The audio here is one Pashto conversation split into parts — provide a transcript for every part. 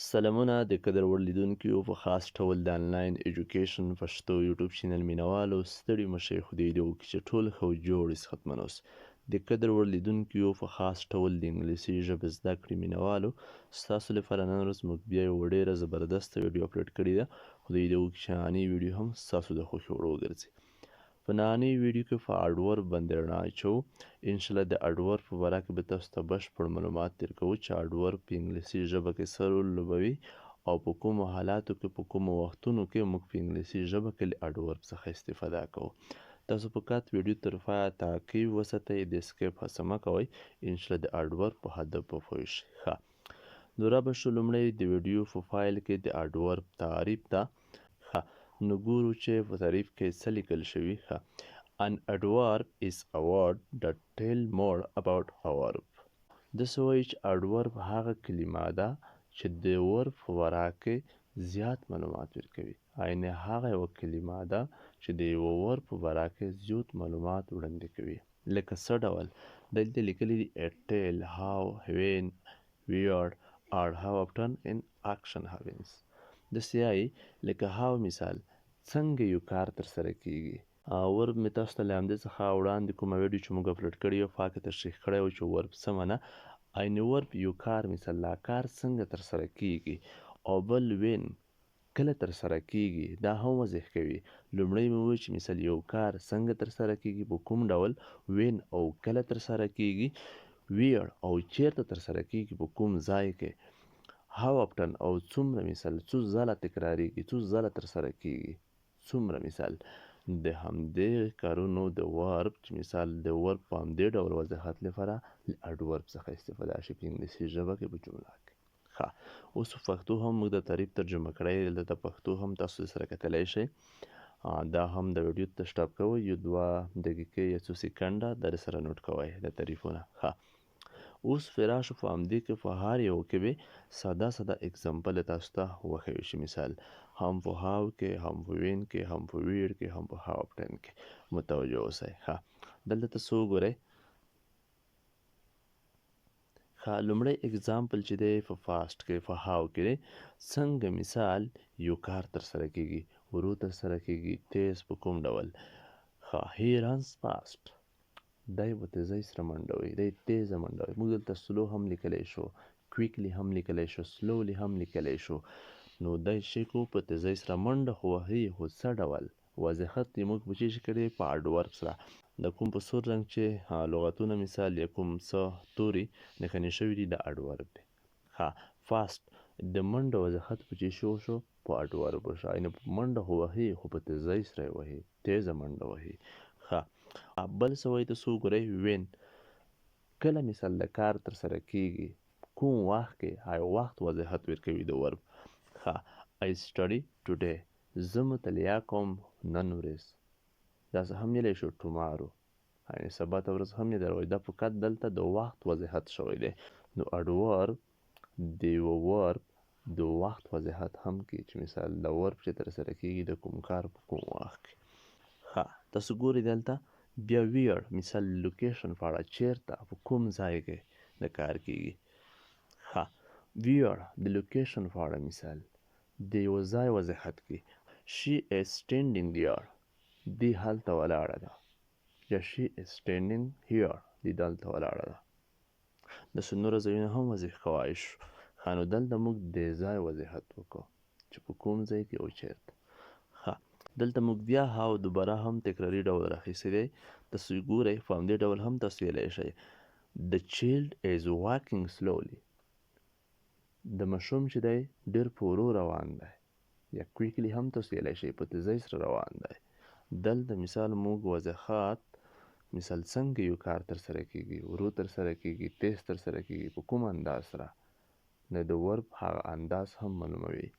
سلامونه د قدر وړ لیدونکیو، په خاص ډول د انلاین ایجوکیشن پښتو یوټیوب چینل مینوالو، ستړي مشه. خدای دې وکړي چې ټول ښه او جوړ، صحتمند اوسئ. د قدر وړ لیدونکیو، په خاص ډول د انګلیسي ژبې زده کړې مینوالو، ستاسو لپاره نن ورځ موږ بیا یوه ډېره زبردسته ویډیو اپلوډ کړې ده. خدای دې وکړي چې نننۍ ویډیو هم ستاسو د خوښې وړ وګرځي. په نننۍ ویډیو کې په adverb باندې رڼا اچوو. انشاءالله د adverb په باره کې به تاسو ته بشپړ معلومات درکوو چې adverb په انګلیسي ژبه کې څه رول لوبوي او په کومو حالاتو کې، په کومو وختونو کې موږ په انګلیسي ژبه کې له adverb څخه استفاده کوو. تاسو فقط ویډیو تر پایه تعقیب وساتئ، د skip هڅه مه کوئ. انشاءالله د adverb په هدف به پوه شئ. ښه، نو را به شو لومړی د ویډیو په فایل کې د adverb تعریف ته. ښه، نو ګورو چې په تعریف کې څه لیکل شوي. ښه، An adverb is a word that tell more about a verb. داسې وایي چې adverb هغه کلمه ده چې د verb په باره کې زیات معلومات ورکوي، یعنې هغه یوه کلمه ده چې د یوه verb په باره کې زیات معلومات وړاندې کوي. لکه څه ډول دلته لیکلي دي: It tell how, when, where or how often an action happens. داسې وایي لکه how، مثال څنګه یو کار ترسره کیږي. verb مې تاسو ته له همدې څخه وړاندې کومه ویډیو چې موږ اپلوډ کړې وه، په کې تشریح کړی و چې verb څه معنی. عین verb یو کار، مثال دا کار څنګه ترسره کیږي، او بل when، کله ترسره کیږي، دا هم واضح کوي. لومړی مې وویل چې مثال یو کار څنګه ترسره کیږي، په کوم ډول، when او کله ترسره کیږي، where او چیرته ترسره کیږي، په کوم ځای کې، how often او څومره، مثال څو ځله تکراریږي، څو ځله ترسره کیږي، څومره. مثال د همدې کارونو د verb چې مثال د verb په همدې ډول وضاحت لپاره له adverb څخه استفاده شي په انګلیسي ژبه کې په جمله کې. ښه، اوس په پښتو هم موږ د تعریف ترجمه کړی. دلته پښتو هم تاسو سره کتلی شئ. دا هم د ویډیو ته stop کوئ، یو 2 دقیقې یا څو سیکنډه در سره نوټ کوئ د تعریفونه. ښه، اوس راشو په همدې کې په هر یو کې به ساده ساده example تاسو ته وښیو چې مثال هم په how کې، هم په when کې، هم په where کې، هم په how often کې. متوجه اوسئ. ښه، دلته تاسو وګورئ. ښه، لومړی example چې دی په fast کې، په how کې دی. څنګه مثال یو کار ترسره کیږي، ورو ترسره کیږي، تیز، په کوم ډول. ښه، He runs fast. دی په تیزۍ سره منډه وهي، دی تیزه منډه وهي. موږ دلته slow هم لیکلی شو، quickly هم لیکلی شو، slowly هم لیکلی شو. نو دی چې کو په تیزۍ سره منډه خو وهي، خو څه ډول، وضاحت یې موږ په څه شي کړی؟ په adverb سره. د کوم په سور رنګ چې لغتونه مثال یا کوم څه توري نښانې شوي دي، د adverb دی. ښه، fast د منډه وضاحت په څه شي وشو؟ په adverb وشو. یعنې منډه خو وهي، خو په تیزۍ سره یې وهي، تیزه منډه وهي. ښه، بل څه وایي؟ تاسو وګورئ، when، کله مثال د کار ترسره کیږي، کوم وخت کې، هغه وخت وضاحت ورکوي د verb. ښه، I study today. زه مطالعه کوم نن ورځ. داسې هم ویلی شو tomorrow، یعنې سبا ته ورځ هم یې دروي. دا فقط دلته د وخت وضاحت شوی دی. نو adverb د یوه verb د وخت وضاحت هم کوي چې مثال د verb چې ترسره کیږي د کوم کار په کوم وخت کې. ښه، تاسو ګورئ دلته بیا where، مثال location په اړه، چیرته، په کوم ځای کې د کار کیږي. ښه، where د location په اړه، مثال د یوه ځای وضاحت کوي. She is standing there. دی هلته ولاړه ده، یا she is standing here. دی دلته ولاړه ده. داسې نور ځایونه هم واضح کوای شو. ښه، نو دلته موږ د ځای وضاحت وکړو چې په کوم ځای کې او چیرته. ښه، دلته موږ بیا how دوباره هم تکراري ډول راخیستی دی. تاسو یې ګورئ، په همدې ډول هم تاسو ویلی شئ: The child is walking slowly. د ماشوم چې دی ډېر په ورو روان دی، یا quickly هم تاسو ویلی شئ، په تیزۍ سره روان دی. دلته مثال موږ وضاحت، مثال څنګه یو کار ترسره کیږي، ورو ترسره کیږي، تیز ترسره کیږي، په کوم انداز سره، نو د verb هغه انداز هم معلوموي.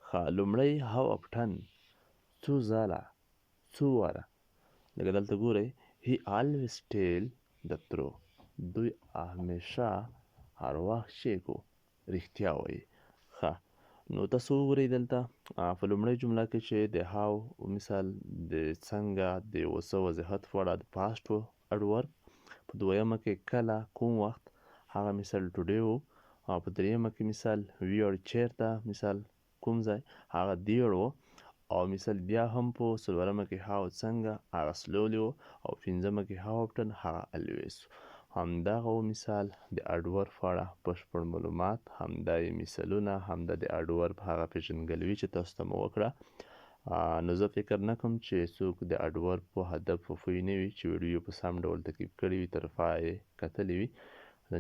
ښه، لومړی how often، څو ځله، څو واره. لکه دلته ګورئ: He always tell the truth. دوی همیشه هر وخت چې کو رښتیا وایي. ښه، نو تاسو وګورئ دلته په لومړۍ جمله کې چې د how، مثال د څنګه د یو څه وضاحت په اړه د fast و adverb، په دویمه کې کله، کوم وخت، هغه مثال today و، او په دریمه کې مثال ویړ چیرته، مثال کوم ځای، هغه دیړ و. او مثال بیا هم په څلورمه کې هاو څنګه، هغه سلولي و. او پنځمه کې هاو اپټن، هغه الویز و. همدغه و مثال د اډورب په اړه بشپړ معلومات، همدا یې مثالونه، همدا د اډورب هغه پېژندګلوي چې تاسو ته مو وکړه. نو زه فکر نه کوم چې څوک د اډورب په هدف په پوه نه وي، چې ویډیو په سم ډول تعقیب کړي وي، تر پایه یې کتلې وي،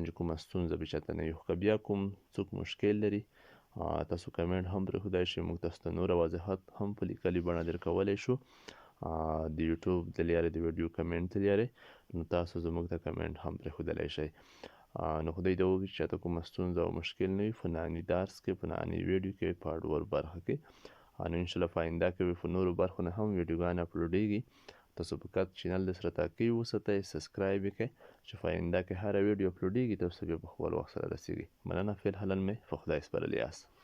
چې کومه ستونزه به چاته نه وي. خو که بیا کوم څوک مشکل لري، تاسو کمنټ هم پرېښودای شئ، موږ تاسو ته نور وضاحت هم په لیکلي بڼه درکولی شو د یوټیوب د لارې، د ویډیو کمنټ د لارې. نو تاسو زموږ ته کمنټ هم پرېښودلی شئ. نو خدای دې وکړي چې چاته کومه ستونزه او مشکل نه وي په ننني درس کې، په ننني ویډیو کې، په اډورب برخه کې. نو انشاءالله په آینده کې به په نورو برخو نه هم ویډیوګانې اپلوډېږي. تاسو فقط چینل د سره تعقیب وساتئ، سبسکرایب یې کړئ چې په آینده کې هره ویډیو اپلوډېږي تاسو بیا په خپل وخت سره رسېږي. مننه، فی الحال مې په خدای سپارلي یاست.